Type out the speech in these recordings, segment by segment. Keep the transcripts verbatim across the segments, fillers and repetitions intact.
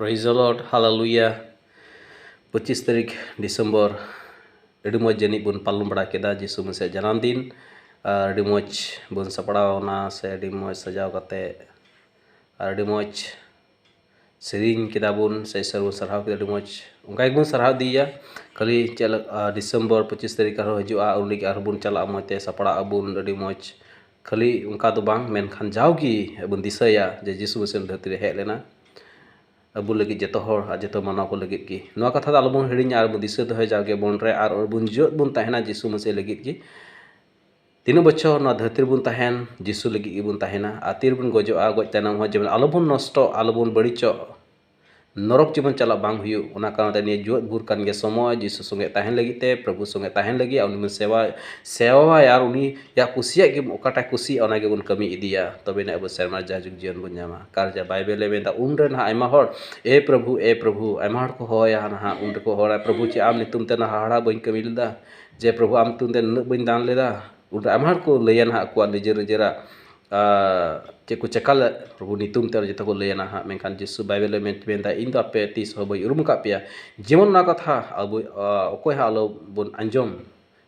Praise the Lord, hallelujah. ᱯᱚᱸᱪᱤᱥ ᱛᱟᱹᱨᱤᱠᱷ December, ᱟᱹᱰᱤ ᱢᱚᱡᱽ ᱡᱟᱹᱱᱤᱡ ᱵᱚᱱ ᱯᱟᱞᱚᱱ ᱵᱟᱲᱟ ᱠᱮᱫᱟ ᱡᱤᱥᱩ ᱢᱟᱥᱤᱭᱟᱜ ᱡᱟᱱᱟᱢ ᱫᱤᱱ᱾ ᱟᱨ ᱟᱹᱰᱤ ᱢᱚᱡᱽ ᱵᱚᱱ ᱥᱟᱯᱲᱟᱣ ᱮᱱᱟ, ᱥᱮ ᱟᱹᱰᱤ ᱢᱚᱡᱽ ᱥᱟᱡᱟᱣ ᱠᱟᱛᱮ, ᱟᱨ ᱟᱹᱰᱤ ᱢᱚᱡᱽ ᱥᱮᱨᱮᱧ ᱠᱮᱫᱟ ᱵᱚᱱ, ᱥᱮ ᱤᱥᱚᱨ ᱵᱚᱱ ᱥᱟᱨᱦᱟᱣ ᱠᱮᱫᱟ, ᱟᱹᱰᱤ ᱢᱚᱡᱽ᱾ ᱚᱱᱠᱟ ᱜᱮᱵᱚᱱ ᱥᱟᱨᱦᱟᱣ ᱤᱫᱤᱭᱮᱭᱟ᱾ ᱠᱷᱟᱹᱞᱤ ᱪᱮᱫ ᱞᱮᱠᱟ, ᱟᱨ ᱰᱤᱥᱮᱢᱵᱚᱨ ᱯᱚᱸᱪᱤᱥ ᱛᱟᱹᱨᱤᱠᱷ ᱟᱨᱦᱚᱸ ᱦᱤᱡᱩᱜᱼᱟ, ᱩᱱ ᱞᱟᱹᱜᱤᱫ ᱟᱨᱦᱚᱸ ᱵᱚᱱ ᱪᱟᱞᱟᱜᱼᱟ, ᱢᱚᱡᱽ ᱛᱮ ᱥᱟᱯᱲᱟᱜ ᱟᱵᱚᱱ, ᱟᱹᱰᱤ ᱢᱚᱡᱽ᱾ ᱠᱷᱟᱹᱞᱤ ᱚᱱᱠᱟ ᱫᱚ ᱵᱟᱝ, ᱢᱮᱱᱠᱷᱟᱱ ᱡᱟᱣᱜᱮ ᱵᱚᱱ ᱫᱤᱥᱟᱹᱭᱟ ᱡᱮ ᱡᱤᱥᱩ ᱢᱟᱥᱤ ᱫᱷᱟᱹᱨᱛᱤ ᱨᱮ ᱦᱮᱡ ᱞᱮᱱᱟ ᱟᱵᱚ ᱞᱟᱹᱜᱤᱫ, ᱡᱚᱛᱚ ᱦᱚᱲ ᱟᱨ ᱡᱚᱛᱚ ᱢᱟᱱᱣᱟ ᱠᱚ ᱞᱟᱹᱜᱤᱫ ᱜᱮ᱾ ᱱᱚᱣᱟ ᱠᱟᱛᱷᱟ ᱫᱚ ᱟᱞᱚᱵᱚᱱ ᱦᱤᱲᱤᱧᱟ, ᱟᱨ ᱵᱚᱱ ᱫᱤᱥᱟᱹ ᱫᱚᱦᱚᱭᱟ ᱡᱟᱣᱜᱮ ᱢᱚᱱ ᱨᱮ, ᱟᱨ ᱵᱚᱱ ᱡᱤᱣᱮᱫ ᱵᱚᱱ ᱛᱟᱦᱮᱱᱟ ᱡᱤᱥᱩ ᱢᱟᱥᱤ ᱞᱟᱹᱜᱤᱫ ᱜᱮ᱾ ᱛᱤᱱᱟᱹᱜ ᱵᱚᱪᱷᱚᱨ ᱱᱚᱣᱟ ᱫᱷᱟᱹᱨᱛᱤ ᱨᱮᱵᱚᱱ ᱛᱟᱦᱮᱱ, ᱡᱤᱥᱩ ᱞᱟᱹᱜᱤᱫ ᱜᱮᱵᱚᱱ ᱛᱟᱦᱮᱱᱟ᱾ ᱟᱨ ᱛᱤᱨᱮᱵᱚᱱ ᱜᱚᱡᱚᱜᱼᱟ, ᱜᱚᱡ ᱛᱟᱭᱱᱚᱢ ᱦᱚᱸ ᱡᱮᱢᱚᱱ ᱟᱞᱚᱵᱚᱱ ᱱᱚᱥᱴᱚᱜ, ᱟᱞᱚᱵᱚᱱ ᱵᱟᱹᱲᱤᱡᱚᱜ, ᱱᱚᱨᱚᱠ ᱡᱮᱢᱚᱱ ᱪᱟᱞᱟᱜ ᱵᱟᱝ ᱦᱩᱭᱩᱜ᱾ ᱚᱱᱟ ᱠᱟᱨᱚᱱ ᱛᱮ ᱱᱤᱭᱟᱹ ᱡᱩᱣᱟᱹᱫ ᱵᱷᱳᱨ ᱠᱟᱱ ᱜᱮᱭᱟ ᱥᱚᱢᱚᱭ, ᱡᱤᱥᱩ ᱥᱚᱸᱜᱮ ᱛᱟᱦᱮᱱ ᱞᱟᱹᱜᱤᱫ ᱛᱮ, ᱯᱨᱚᱵᱷᱩ ᱥᱚᱸᱜᱮ ᱛᱟᱦᱮᱱ ᱞᱟᱹᱜᱤᱫ, ᱟᱨ ᱩᱱᱤ ᱵᱚᱱ ᱥᱮᱵᱟ, ᱥᱮᱵᱟᱭᱟ, ᱟᱨ ᱩᱱᱤᱭᱟᱜ ᱠᱩᱥᱤᱭᱟᱜ ᱜᱮ ᱚᱠᱟᱴᱟᱜ ᱠᱩᱥᱤᱭᱟᱜᱼᱟ, ᱚᱱᱟ ᱜᱮᱵᱚᱱ ᱠᱟᱹᱢᱤ ᱤᱫᱤᱭᱟ, ᱛᱚᱵᱮ ᱟᱹᱱᱤᱡ ᱟᱵᱚ ᱥᱮᱨᱢᱟ ᱡᱟᱦᱟᱸ ᱡᱩᱜᱽ ᱡᱤᱭᱚᱱ ᱵᱚᱱ ᱧᱟᱢᱟ᱾ ᱠᱟᱨᱚᱱ ᱡᱟ ᱵᱟᱭᱵᱮᱞᱮ ᱢᱮᱱᱫᱟ, ᱩᱱᱨᱮ ᱱᱟᱦᱟᱜ ᱟᱭᱢᱟ ᱦᱚᱲ, "ᱮ ᱯᱨᱚᱵᱷᱩ, ᱮ ᱯᱨᱚᱵᱷᱩ", ᱟᱭᱢᱟ ᱦᱚᱲ ᱠᱚ ᱦᱚᱦᱚᱭᱟ ᱱᱟᱦᱟᱜ, ᱩᱱ ᱨᱮᱠᱚ ᱦᱚᱦᱚᱭᱟ, "ᱯᱨᱚᱵᱷᱩ, ᱪᱮᱫ ᱟᱢ ᱧᱩᱛᱩᱢ ᱛᱮ ᱱᱟᱦᱟᱜ ᱦᱟᱦᱟᱲᱟ ᱵᱟᱹᱧ ᱠᱟᱹᱢᱤ ᱞᱮᱫᱟ? ᱡᱮ ᱯᱨᱚᱵᱷᱩ, ᱟᱢ ᱧᱩᱛᱩᱢ ᱛᱮ ᱱᱩᱱᱟᱹᱜ ᱵᱟᱹᱧ ᱫᱟᱱ ᱞᱮᱫᱟ?" ᱩᱱ ᱨᱮ ᱟᱭᱢᱟ ᱦᱚᱲ ᱠᱚ ᱞᱟᱹᱭᱟ ᱱᱟᱦᱟᱜ ᱟᱠᱚᱣᱟᱜ ᱱᱤᱡᱮᱨ ᱱᱤᱡᱮᱨᱟᱜ, ᱟᱨ ᱪᱮᱫ ᱠᱚ ᱪᱮᱠᱟ ᱞᱮᱫ ᱯᱨᱚᱵᱷᱩ ᱧᱩᱛᱩᱢ ᱛᱮ, ᱡᱚᱛᱚ ᱠᱚ ᱞᱟᱹᱭᱟ ᱱᱟᱦᱟᱜ᱾ ᱢᱮᱱᱠᱷᱟᱱ ᱡᱤᱥᱩ ᱵᱟᱭᱵᱮᱞ ᱨᱮ ᱢᱮᱱ, ᱢᱮᱱᱫᱟ, "ᱤᱧ ᱫᱚ ᱟᱯᱮ ᱛᱤᱥ ᱦᱚᱸ ᱵᱟᱹᱧ ᱩᱨᱩᱢ ᱟᱠᱟᱫ ᱯᱮᱭᱟ᱾" ᱡᱮᱢᱚᱱ ᱚᱱᱟ ᱠᱟᱛᱷᱟ ᱟᱵᱚ, ᱟᱨ ᱚᱠᱚᱭ ᱦᱚᱸ ᱟᱞᱚ ᱵᱚᱱ ᱟᱸᱡᱚᱢ᱾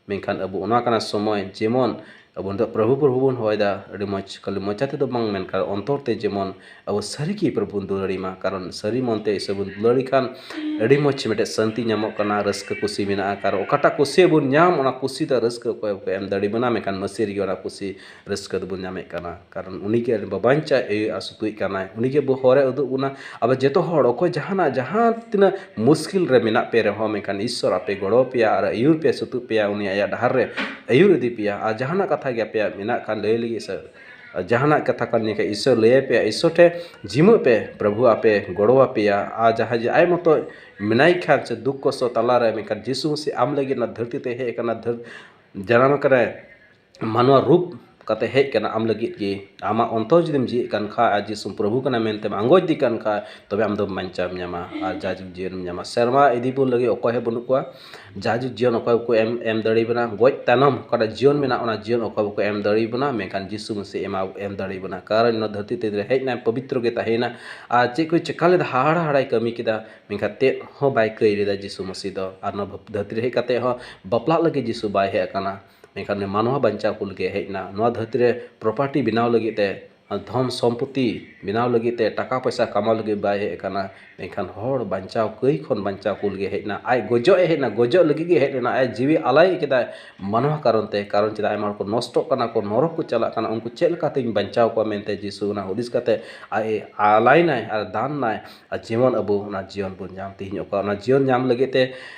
ᱢᱮᱱᱠᱷᱟᱱ ᱟᱵᱚ ᱚᱱᱟ ᱠᱟᱱᱟ ᱥᱚᱢᱚᱭ, ᱡᱮᱢᱚᱱ ᱟᱵᱚ ᱱᱤᱛᱚᱜ ᱯᱨᱚᱵᱷᱩ, ᱯᱨᱚᱵᱷᱩ ᱵᱚᱱ ᱦᱚᱦᱚᱭᱮᱫᱟ, ᱟᱹᱰᱤ ᱢᱚᱡᱽ, ᱠᱷᱟᱹᱞᱤ ᱢᱚᱪᱟ ᱛᱮᱫᱚ ᱵᱟᱝ, ᱢᱮᱱᱠᱷᱟᱱ ᱚᱱᱛᱚᱨ ᱛᱮ ᱡᱮᱢᱚᱱ ᱟᱵᱚ ᱥᱟᱹᱨᱤ ᱜᱮ ᱯᱨᱚᱵᱷᱩ ᱵᱚᱱ ᱫᱩᱞᱟᱹᱲᱤ ᱢᱟ᱾ ᱠᱟᱨᱚᱱ ᱥᱟᱹᱨᱤ ᱢᱚᱱ ᱛᱮ ᱤᱥᱚᱨ ᱵᱚᱱ ᱫᱩᱞᱟᱹᱲᱤ ᱠᱷᱟᱱ ᱟᱹᱰᱤ ᱢᱚᱡᱽ ᱢᱤᱫᱴᱮᱡ ᱥᱟᱹᱱᱛᱤ ᱧᱟᱢᱚᱜ ᱠᱟᱱᱟ, ᱨᱟᱹᱥᱠᱟᱹ ᱠᱩᱥᱤ ᱢᱮᱱᱟᱜᱼᱟ᱾ ᱠᱟᱨᱚᱱ ᱚᱠᱟᱴᱟᱜ ᱠᱩᱥᱤ ᱵᱚᱱ ᱧᱟᱢ, ᱚᱱᱟ ᱠᱩᱥᱤ ᱫᱚ ᱨᱟᱹᱥᱠᱟᱹ ᱚᱠᱚᱭ ᱦᱚᱸ ᱵᱟᱠᱚ ᱮᱢ ᱫᱟᱲᱮ ᱵᱚᱱᱟ, ᱢᱮᱱᱠᱷᱟᱱ ᱢᱟᱹᱥᱤ ᱨᱮᱜᱮ ᱚᱱᱟ ᱠᱩᱥᱤ ᱨᱟᱹᱥᱠᱟᱹ ᱫᱚᱵᱚᱱ ᱧᱟᱢᱮᱫ ᱠᱟᱱᱟ᱾ ᱠᱟᱨᱚᱱ ᱩᱱᱤ ᱜᱮ ᱟᱹᱰᱤ ᱵᱟᱵᱟᱧᱪᱟ ᱟᱹᱭᱩᱨ ᱟᱨ ᱥᱩᱛᱩᱜ ᱠᱟᱱᱟᱭ, ᱩᱱᱤ ᱜᱮ ᱟᱵᱚ ᱦᱚᱨᱮ ᱩᱫᱩᱜ ᱵᱚᱱᱟ᱾ ᱟᱵᱚ ᱡᱚᱛᱚ ᱦᱚᱲ ᱚᱠᱚᱭ ᱡᱟᱦᱟᱱᱟᱜ, ᱡᱟᱦᱟᱸ ᱛᱤᱱᱟᱹᱜ ᱢᱩᱥᱠᱤᱞ ᱨᱮ ᱢᱮᱱᱟᱜ ᱯᱮ ᱨᱮᱦᱚᱸ, ᱢᱮᱱᱠᱷᱟᱱ ᱤᱥᱚᱨ ᱟᱯᱮ ᱜᱚᱲᱚ ᱯᱮᱭᱟ ᱟᱨ ᱟᱹᱭᱩᱨ ᱯᱮᱭᱟ, ᱥᱩᱛᱩᱜ ᱯᱮᱭᱟ, ᱩᱱᱤ ᱟᱭᱟᱜ ᱰᱟᱦᱟᱨ ᱨᱮ ᱟᱹᱭᱩᱨ ᱤᱫᱤ ᱯᱮᱭᱟ᱾ ᱟᱨ ᱡᱟᱦᱟᱱᱟᱜ ᱠᱟᱛᱷᱟ ᱜᱮ ᱟᱯᱮᱭᱟᱜ ᱢᱮᱱᱟᱜ ᱠᱷᱟᱱ ᱞᱟᱹᱭ ᱞᱟᱹᱜᱤᱫ ᱥᱮ ᱡᱟᱦᱟᱱᱟᱜ ᱠᱟᱛᱷᱟ ᱠᱟᱱ ᱜᱮ ᱠᱷᱟᱱ, ᱤᱥᱚᱨ ᱞᱟᱹᱭ ᱟᱯᱮᱭᱟ, ᱤᱥᱚᱨ ᱴᱷᱮᱱ ᱡᱤᱢᱟᱹᱜ ᱯᱮ, ᱯᱨᱚᱵᱷᱩ ᱟᱯᱮ ᱜᱚᱲᱚ ᱟᱯᱮᱭᱟ᱾ ᱟᱨ ᱡᱟᱦᱟᱸᱭ ᱡᱮ ᱟᱡ ᱢᱚᱛᱚ ᱢᱮᱱᱟᱭ ᱠᱷᱟᱱ ᱥᱮ ᱫᱩᱠ ᱠᱚᱥᱴᱚ ᱛᱟᱞᱟᱨᱮ, ᱢᱮᱱᱠᱷᱟᱱ ᱡᱤᱥᱩ ᱢᱟᱹᱥᱤ ᱟᱢ ᱞᱟᱹᱜᱤᱫ ᱚᱱᱟ ᱫᱷᱟᱹᱨᱛᱤ ᱛᱮ ᱦᱮᱡ ᱟᱠᱟᱱᱟ, ᱫᱷᱟᱹᱨ-, ᱡᱟᱱᱟᱢ ᱟᱠᱟᱱᱟᱭ, ᱢᱟᱱᱣᱟ ᱨᱩᱯ ᱠᱟᱛᱮ ᱦᱮᱡ ᱠᱟᱱᱟ ᱟᱢ ᱞᱟᱹᱜᱤᱫ ᱜᱮ᱾ ᱟᱢᱟᱜ ᱚᱱᱛᱚᱨ ᱡᱩᱫᱤᱢ ᱡᱤᱣᱮᱫ ᱠᱟᱱ ᱠᱷᱟᱡ ᱟᱨ ᱡᱤᱥᱩ ᱯᱨᱚᱵᱷᱩ ᱠᱟᱱᱟ ᱢᱮᱱᱛᱮᱢ ᱟᱸᱜᱚᱪ ᱤᱫᱤ ᱠᱟᱱ ᱠᱷᱟᱡ, ᱛᱚᱵᱮ ᱟᱢ ᱫᱚ ᱵᱟᱧᱪᱟᱣ ᱮᱢ ᱧᱟᱢᱟ ᱟᱨ ᱡᱟᱭᱡᱩᱜᱽ ᱡᱤᱭᱚᱱ ᱮᱢ ᱧᱟᱢᱟ᱾ ᱥᱮᱨᱢᱟ ᱤᱫᱤ ᱵᱚᱱ ᱞᱟᱹᱜᱤᱫ ᱚᱠᱚᱭ ᱦᱚᱸ ᱵᱟᱹᱱᱩᱜ ᱠᱚᱣᱟ᱾ ᱡᱟᱭᱡᱩᱜᱽ ᱡᱤᱭᱚᱱ ᱚᱠᱚᱭ ᱵᱟᱠᱚ ᱮᱢ, ᱮᱢ ᱫᱟᱲᱮᱭᱟᱵᱚᱱᱟ᱾ ᱜᱚᱡ ᱛᱟᱭᱱᱚᱢ ᱚᱠᱟᱴᱟᱜ ᱡᱤᱭᱚᱱ ᱢᱮᱱᱟᱜᱼᱟ, ᱚᱱᱟ ᱡᱤᱭᱚᱱ ᱚᱠᱚᱭ ᱵᱟᱠᱚ ᱮᱢ ᱫᱟᱲᱮᱭᱟᱵᱚᱱᱟ, ᱢᱮᱱᱠᱷᱟᱱ ᱡᱤᱥᱩ ᱢᱟᱹᱥᱤ ᱮᱢᱟ, ᱮᱢ ᱫᱟᱲᱮᱭᱟᱵᱚᱱᱟ᱾ ᱠᱟᱨᱚᱱ ᱱᱚᱣᱟ ᱫᱷᱟᱹᱨᱛᱤ ᱛᱮ ᱦᱮᱡ ᱮᱱᱟᱭ, ᱯᱚᱵᱤᱛᱨᱚ ᱜᱮ ᱛᱟᱦᱮᱸᱭᱮᱱᱟ᱾ ᱟᱨ ᱪᱮᱫ ᱠᱚ ᱪᱮᱠᱟ ᱞᱮᱫᱟ, ᱦᱟᱦᱟᱲᱟ ᱦᱟᱦᱟᱲᱟᱭ ᱠᱟᱹᱢᱤ ᱠᱮᱫᱟ, ᱢᱮᱱᱠᱷᱟᱱ ᱪᱮᱫ ᱦᱚᱸ ᱵᱟᱭ ᱠᱟᱹᱭ ᱞᱮᱫᱟ ᱡᱤᱥᱩ ᱢᱟᱹᱥᱤ ᱫᱚ᱾ ᱟᱨ ᱱᱚᱣᱟ ᱫᱷᱟᱹᱨᱛᱤ ᱨᱮ ᱦᱮᱡ ᱠᱟᱛᱮ ᱦᱚᱸ ᱵᱟᱯᱞᱟᱜ ᱞᱟᱹᱜᱤᱫ ᱡᱤᱥᱩ ᱵᱟᱭ ᱦᱮᱡ ᱟᱠᱟᱱᱟ, ᱢᱮᱱᱠᱷᱟᱱ ᱩᱱᱤ ᱢᱟᱱᱣᱟ ᱵᱟᱧᱪᱟᱣ ᱠᱚ ᱞᱟᱹᱜᱤᱫ ᱦᱮᱡ ᱮᱱᱟ᱾ ᱱᱚᱣᱟ ᱫᱷᱟᱹᱨᱛᱤ ᱨᱮ ᱯᱨᱚᱯᱟᱨᱴᱤ ᱵᱮᱱᱟᱣ ᱞᱟᱹᱜᱤᱫ ᱛᱮ, ᱫᱷᱚᱱ ᱥᱚᱢᱯᱚᱛᱤ ᱵᱮᱱᱟᱣ ᱞᱟᱹᱜᱤᱫ ᱛᱮ, ᱴᱟᱠᱟ ᱯᱚᱭᱥᱟ ᱠᱟᱢᱟᱣ ᱞᱟᱹᱜᱤᱫ ᱵᱟᱭ ᱦᱮᱡ ᱟᱠᱟᱱᱟ, ᱢᱮᱱᱠᱷᱟᱱ ᱦᱚᱲ ᱵᱟᱧᱪᱟᱣ, ᱠᱟᱹᱭ ᱠᱷᱚᱱ ᱵᱟᱧᱪᱟᱣ ᱠᱚ ᱞᱟᱹᱜᱤᱫ ᱦᱮᱡ ᱮᱱᱟ᱾ ᱟᱡ ᱜᱚᱡᱚᱜ ᱮ ᱦᱮᱡ ᱮᱱᱟ, ᱜᱚᱡᱚᱜ ᱞᱟᱹᱜᱤᱫ ᱜᱮ ᱦᱮᱡ ᱞᱮᱱᱟ᱾ ᱟᱡ ᱡᱤᱣᱤ ᱟᱞᱟᱭ ᱠᱮᱫᱟᱭ ᱢᱟᱱᱣᱟ ᱠᱟᱨᱚᱱ ᱛᱮ᱾ ᱠᱟᱨᱚᱱ ᱪᱮᱫᱟᱜ? ᱟᱭᱢᱟ ᱦᱚᱲ ᱠᱚ ᱱᱚᱥᱴᱚᱜ ᱠᱟᱱᱟ ᱠᱚ, ᱱᱚᱨᱚᱠ ᱠᱚ ᱪᱟᱞᱟᱜ ᱠᱟᱱᱟ, ᱩᱱᱠᱩ ᱪᱮᱫ ᱞᱮᱠᱟᱛᱤᱧ ᱵᱟᱧᱪᱟᱣ ᱠᱚᱣᱟ ᱢᱮᱱᱛᱮ ᱡᱤᱥᱩ ᱚᱱᱟ ᱦᱩᱫᱤᱥ ᱠᱟᱛᱮ ᱟᱡ ᱮ ᱟᱞᱟᱭᱱᱟᱭ ᱟᱨ ᱫᱟᱱ ᱱᱟᱭ᱾ ᱟᱨ ᱡᱮᱢᱚᱱ ᱟᱵᱚ ᱚᱱᱟ ᱡᱤᱭᱚᱱ ᱵᱚᱱ ᱧᱟᱢ᱾ ᱛᱮᱦᱮᱧ ᱚᱠᱟ ᱚᱱᱟ ᱡᱤᱭᱚᱱ ᱧᱟᱢ ᱞᱟᱹᱜᱤᱫ ᱛᱮ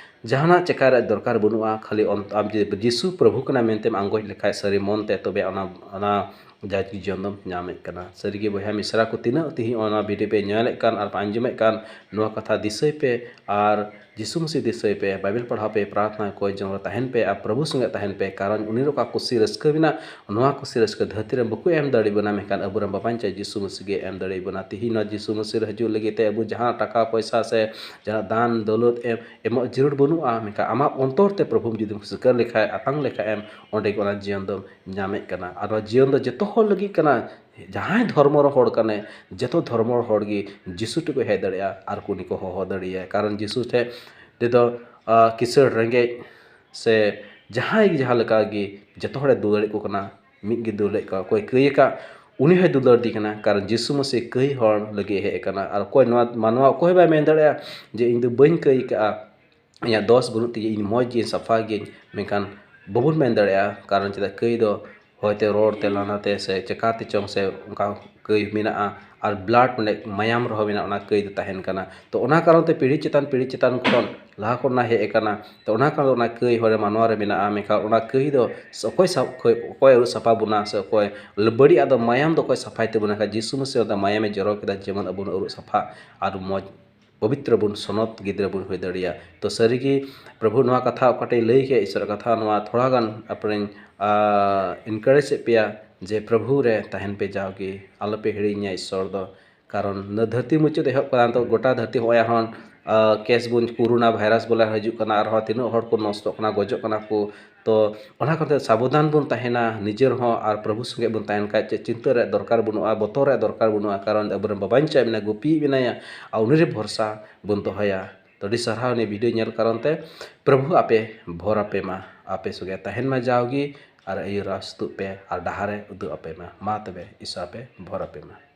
ᱡᱟᱦᱟᱱᱟᱜ ᱪᱮᱠᱟ ᱨᱮᱭᱟᱜ ᱫᱚᱨᱠᱟᱨ ᱵᱟᱹᱱᱩᱜᱼᱟ, ᱠᱷᱟᱹᱞᱤ ᱚᱱ-, ᱟᱢ ᱡᱩᱫᱤ ᱡᱤᱥᱩ ᱯᱨᱚᱵᱷᱩ ᱠᱟᱱᱟᱭ ᱢᱮᱱᱛᱮᱢ ᱟᱸᱜᱚᱪ ᱞᱮᱠᱷᱟᱡ ᱥᱟᱹᱨᱤ ᱢᱚᱱ ᱛᱮ, ᱛᱚᱵᱮ ᱚᱱᱟ, ᱚᱱᱟ ᱡᱟᱭᱡᱩᱜᱽ ᱡᱤᱭᱚᱱ ᱫᱚᱢ ᱧᱟᱢᱮᱫ ᱠᱟᱱᱟ᱾ ᱥᱟᱹᱨᱤᱜᱮ ᱵᱚᱭᱦᱟ ᱢᱤᱥᱨᱟ ᱠᱚ, ᱛᱤᱱᱟᱹᱜ ᱛᱮᱦᱮᱧ ᱚᱱᱟ ᱵᱷᱤᱰᱤᱭᱳ ᱯᱮ ᱧᱮᱞᱮᱫ ᱠᱟᱱ ᱟᱨ ᱯᱮ ᱟᱸᱡᱚᱢᱮᱫ ᱠᱟᱱ, ᱱᱚᱣᱟ ᱠᱟᱛᱷᱟ ᱫᱤᱥᱟᱹᱭ ᱯᱮ ᱟᱨ ᱡᱤᱥᱩ ᱢᱟᱹᱥᱤ ᱫᱤᱥᱟᱹᱭ ᱯᱮ, ᱵᱟᱭᱵᱮᱞ ᱯᱟᱲᱦᱟᱣ ᱯᱮ, ᱯᱨᱟᱨᱛᱷᱱᱟ ᱠᱚ ᱡᱚᱝ ᱨᱮ ᱛᱟᱦᱮᱱ ᱯᱮ ᱟᱨ ᱯᱨᱚᱵᱷᱩ ᱥᱚᱸᱜᱮ ᱛᱟᱦᱮᱱ ᱯᱮ᱾ ᱠᱟᱨᱚᱱ ᱩᱱᱤ ᱨᱮ ᱚᱠᱟ ᱠᱩᱥᱤ ᱨᱟᱹᱥᱠᱟᱹ ᱢᱮᱱᱟᱜ, ᱱᱚᱣᱟ ᱠᱩᱥᱤ ᱨᱟᱹᱥᱠᱟᱹ ᱫᱷᱟᱹᱨᱛᱤ ᱨᱮ ᱵᱟᱠᱚ ᱮᱢ ᱫᱟᱲᱮᱭᱟᱵᱚᱱᱟ, ᱢᱮᱱᱠᱷᱟᱱ ᱟᱵᱚᱨᱮᱱ ᱵᱟᱵᱟᱧᱪᱟ ᱡᱤᱥᱩ ᱢᱟᱹᱥᱤ ᱜᱮ ᱮᱢ ᱫᱟᱲᱮᱭᱟᱵᱚᱱᱟ᱾ ᱛᱮᱦᱮᱧ ᱱᱚᱣᱟ ᱡᱤᱥᱩ ᱢᱟᱹᱥᱤ ᱨᱮ ᱦᱤᱡᱩᱜ ᱞᱟᱹᱜᱤᱫ ᱛᱮ ᱟᱵᱚ ᱡᱟᱦᱟᱸ ᱴᱟᱠᱟ ᱯᱚᱭᱥᱟ ᱥᱮ ᱡᱟᱦᱟᱸ ᱫᱟᱱ ᱫᱚᱞᱚᱛ ᱮᱢ, ᱮᱢᱚᱜ ᱡᱟᱹᱨᱩᱲ ᱵᱟᱹᱱᱩᱜᱼᱟ, ᱢᱮᱱᱠᱷᱟᱱ ᱟᱢᱟᱜ ᱚᱱᱛᱚᱨ ᱛᱮ ᱯᱨᱚᱵᱷᱩᱢ ᱡᱩᱫᱤᱢ ᱥᱤᱠᱟᱹᱨ ᱞᱮᱠᱷᱟᱡ, ᱟᱛᱟᱝ ᱞᱮᱠᱷᱟᱡ ᱮᱢ, ᱚᱸᱰᱮ ᱜᱮ ᱚᱱᱟ ᱡᱤᱭᱚᱱ ᱫᱚᱢ ᱧᱟᱢᱮᱫ ᱠᱟᱱᱟ᱾ ᱟᱨ ᱱᱚᱣᱟ ᱡᱤᱭᱚᱱ ᱫᱚ ᱡᱚᱛᱚ ᱦᱚᱲ ᱞᱟᱹᱜᱤᱫ ᱠᱟᱱᱟ᱾ ᱡᱟᱦᱟᱸᱭ ᱫᱷᱚᱨᱢᱚ ᱨᱮ ᱦᱚᱲ ᱠᱟᱱᱟᱭ, ᱡᱚᱛᱚ ᱫᱷᱚᱨᱢᱚ ᱨᱮ ᱦᱚᱲ ᱜᱮ ᱡᱤᱥᱩ ᱴᱷᱮᱱ ᱠᱚ ᱦᱮᱡ ᱫᱟᱲᱮᱭᱟᱜᱼᱟ ᱟᱨ ᱠᱚ, ᱩᱱᱤ ᱠᱚ ᱦᱚᱦᱚ ᱫᱟᱲᱮᱭᱟᱭᱟ᱾ ᱠᱟᱨᱚᱱ ᱡᱤᱥᱩ ᱴᱷᱮᱱ ᱨᱮᱫᱚ, ᱟ, ᱠᱤᱥᱟᱹᱬ ᱨᱮᱸᱜᱮᱡ ᱥᱮ ᱡᱟᱦᱟᱸᱭ ᱜᱮ ᱡᱟᱦᱟᱸ ᱞᱮᱠᱟ ᱜᱮ ᱡᱚᱛᱚ ᱦᱚᱲᱮ ᱫᱩᱞᱟᱹᱲᱮᱫ ᱠᱚ ᱠᱟᱱᱟ᱾ ᱢᱤᱫ ᱜᱮ ᱫᱩᱞᱟᱹᱲᱮᱫ ᱠᱚᱣᱟ᱾ ᱚᱠᱚᱭ ᱠᱟᱹᱭ ᱟᱠᱟᱫ, ᱩᱱᱤ ᱦᱚᱸᱭ ᱫᱩᱞᱟᱹᱲ ᱫᱤ ᱠᱟᱱᱟ᱾ ᱠᱟᱨᱚᱱ ᱡᱤᱥᱩ ᱢᱟᱹᱥᱤ ᱠᱟᱹᱭ ᱦᱚᱲ ᱞᱟᱹᱜᱤᱫ ᱦᱮᱡ ᱟᱠᱟᱱᱟ᱾ ᱟᱨ ᱚᱠᱚᱭ ᱱᱚᱣᱟ ᱢᱟᱱᱣᱟ ᱚᱠᱚᱭ ᱦᱚᱸ ᱵᱟᱭ ᱢᱮᱱ ᱫᱟᱲᱮᱭᱟᱜᱼᱟ ᱡᱮ ᱤᱧ ᱫᱚ ᱵᱟᱹᱧ ᱠᱟᱹᱭ ᱟᱠᱟᱫᱼᱟ, ᱤᱧᱟᱹᱜ ᱫᱚᱥ ᱵᱟᱹᱱᱩᱜ ᱛᱤᱧᱟᱹ, ᱤᱧ ᱢᱚᱡᱽ ᱜᱤᱭᱟᱹᱧ, ᱥᱟᱯᱷᱟ ᱜᱤᱭᱟᱹᱧ᱾ ᱢᱮᱱᱠᱷᱟᱱ ᱵᱟᱵᱚᱱ ᱢᱮᱱ ᱫᱟᱲᱮᱭᱟᱜᱼᱟ, ᱠᱟᱨᱚᱱ ᱪᱮᱫᱟᱜ ᱠᱟᱹᱭ ᱫᱚ ᱦᱚᱭᱛᱮ ᱨᱚᱲ ᱛᱮ, ᱞᱟᱸᱫᱟ ᱛᱮ, ᱥᱮ ᱪᱮᱠᱟ ᱛᱮᱪᱚᱝ ᱥᱮ ᱚᱱᱠᱟ ᱠᱟᱹᱭ ᱢᱮᱱᱟᱜᱼᱟ᱾ ᱟᱨ blood ᱢᱟᱱᱮ ᱢᱟᱭᱟᱢ ᱨᱮᱦᱚᱸ ᱢᱮᱱᱟᱜᱼᱟ, ᱚᱱᱟ ᱠᱟᱹᱭ ᱫᱚ ᱛᱟᱦᱮᱱ ᱠᱟᱱᱟ᱾ ᱛᱚ ᱚᱱᱟ ᱠᱟᱨᱚᱱ ᱛᱮ ᱯᱤᱲᱦᱤ ᱪᱮᱛᱟᱱ ᱯᱤᱲᱦᱤ ᱪᱮᱛᱟᱱ ᱠᱷᱚᱱ ᱞᱟᱦᱟ ᱠᱷᱚᱱ ᱚᱱᱟ ᱦᱮᱡ ᱟᱠᱟᱱᱟ᱾ ᱛᱚ ᱚᱱᱟ ᱠᱟᱨᱚᱱ ᱚᱱᱟ ᱠᱟᱹᱭ ᱦᱚᱲ ᱨᱮ ᱢᱟᱱᱣᱟ ᱨᱮ ᱢᱮᱱᱟᱜᱼᱟ᱾ ᱢᱮᱱᱠᱷᱟᱱ ᱚᱱᱟ ᱠᱟᱹᱭ ᱫᱚ ᱚᱠᱚᱭ ᱥᱟᱵ, ᱚᱠᱚᱭ, ᱚᱠᱚᱭ ᱟᱹᱨᱩᱵ ᱥᱟᱯᱷᱟ ᱵᱚᱱᱟ ᱥᱮ ᱚᱠᱚᱭ ᱵᱟᱹᱲᱤᱡ ᱟᱜ ᱫᱚ ᱢᱟᱭᱟᱢ ᱫᱚ ᱚᱠᱚᱭ ᱥᱟᱯᱷᱟᱭ ᱛᱟᱵᱚᱱᱟ? ᱠᱷᱟᱡ ᱡᱤᱥᱩ ᱢᱟᱹᱥᱤ ᱚᱱᱟ ᱢᱟᱭᱟᱢᱮ ᱡᱚᱨᱚ ᱠᱮᱫᱟ, ᱡᱮᱢᱚᱱ ᱟᱵᱚ ᱵᱚᱱ ᱟᱹᱨᱩᱵ ᱥᱟᱯᱷᱟ ᱟᱨ ᱢᱚᱡᱽ ᱯᱚᱵᱤᱛᱨᱚ ᱵᱚᱱ, ᱥᱚᱱᱚᱛ ᱜᱤᱫᱽᱨᱟᱹ ᱵᱚᱱ ᱦᱩᱭ ᱫᱟᱲᱮᱭᱟᱜᱼᱟ᱾ ᱛᱚ ᱥᱟᱹᱨᱤᱜᱮ ᱯᱨᱚᱵᱷᱩ ᱱᱚᱣᱟ ᱠᱟᱛᱷᱟ ᱚᱠᱟᱴᱟᱜ ᱞᱟᱹᱭ ᱠᱮᱫ, ᱤᱥᱚᱨᱟᱜ ᱠᱟᱛᱷᱟ, ᱱᱚᱣᱟ ᱛᱷᱚᱲᱟ ᱜᱟᱱ ᱟᱯᱮᱨᱮᱧ ᱟᱨ encourage ᱮᱫ ᱯᱮᱭᱟ ᱡᱮ ᱯᱨᱚᱵᱷᱩ ᱨᱮ ᱛᱟᱦᱮᱱ ᱯᱮ, ᱡᱟᱣᱜᱮ ᱟᱞᱚᱯᱮ ᱦᱤᱲᱤᱧᱟ ᱤᱥᱥᱚᱨ ᱫᱚ᱾ ᱠᱟᱨᱚᱱ ᱱᱚᱣᱟ ᱫᱷᱟᱹᱨᱛᱤ ᱢᱩᱪᱟᱹᱫ ᱮᱦᱚᱵ ᱠᱟᱱᱟ, ᱱᱤᱛᱚᱜ ᱜᱚᱴᱟ ᱫᱷᱟᱹᱨᱛᱤ ᱦᱚᱸᱜᱼᱚᱭ ᱮᱠᱷᱚᱱ, ᱟᱸ, case ᱵᱚᱱ, ᱠᱳᱨᱳᱱᱟ ᱵᱷᱟᱭᱨᱟᱥ ᱵᱚᱞᱮ ᱦᱤᱡᱩᱜ ᱠᱟᱱᱟ, ᱟᱨᱦᱚᱸ ᱛᱤᱱᱟᱹᱜ ᱦᱚᱲ ᱠᱚ ᱱᱚᱥᱴᱚᱜ ᱠᱟᱱᱟ, ᱜᱚᱡᱚᱜ ᱠᱟᱱᱟ ᱠᱚ᱾ ᱛᱚ ᱚᱱᱟ ᱠᱷᱟᱹᱛᱤᱨ ᱥᱟᱵᱚᱫᱷᱟᱱ ᱵᱚᱱ ᱛᱟᱦᱮᱱᱟ, ᱱᱤᱡᱮᱨ ᱦᱚᱸ ᱟᱨ ᱯᱨᱚᱵᱷᱩ ᱥᱚᱸᱜᱮ ᱵᱚᱱ ᱛᱟᱦᱮᱱ ᱠᱷᱟᱡ ᱪᱮᱫ ᱪᱤᱱᱛᱟᱹ ᱨᱮᱭᱟᱜ ᱫᱚᱨᱠᱟᱨ ᱵᱟᱹᱱᱩᱜᱼᱟ, ᱵᱚᱛᱚᱨ ᱨᱮᱭᱟᱜ ᱫᱚᱨᱠᱟᱨ ᱵᱟᱹᱱᱩᱜᱼᱟ, ᱠᱟᱨᱚᱱ ᱟᱵᱚᱨᱮᱱ ᱵᱟᱵᱟᱧᱪᱟᱣ ᱢᱮᱱᱟᱭᱟ, ᱜᱩᱯᱤᱭᱤᱡ ᱢᱮᱱᱟᱭᱟ, ᱟᱨ ᱩᱱᱤ ᱨᱮ ᱵᱷᱚᱨᱥᱟ ᱵᱚᱱ ᱫᱚᱦᱚᱭᱟ᱾ ᱛᱚ ᱟᱹᱰᱤ ᱥᱟᱨᱦᱟᱣ ᱱᱤᱭᱟᱹ video ᱧᱮᱞ ᱠᱟᱨᱚᱱ ᱛᱮ᱾ ᱯᱨᱚᱵᱷᱩ ᱟᱯᱮ ᱵᱷᱚᱨ ᱟᱯᱮ ᱢᱟ, ᱟᱯᱮ ᱥᱚᱸᱜᱮ ᱛᱟᱦᱮᱱ ᱢᱟ ᱡᱟᱣᱜᱮ, ᱟᱨ ᱟᱹᱭᱩᱨ ᱟᱥᱛᱩᱜ ᱯᱮ ᱟᱨ ᱰᱟᱦᱟᱨᱮ ᱩᱫᱩᱜ ᱟᱯᱮ ᱢᱟ᱾ ᱢᱟ ᱛᱚᱵᱮ ᱤᱥᱚᱨ ᱟᱯᱮ ᱵᱷᱚᱨ ᱟᱯᱮ ᱢᱟ᱾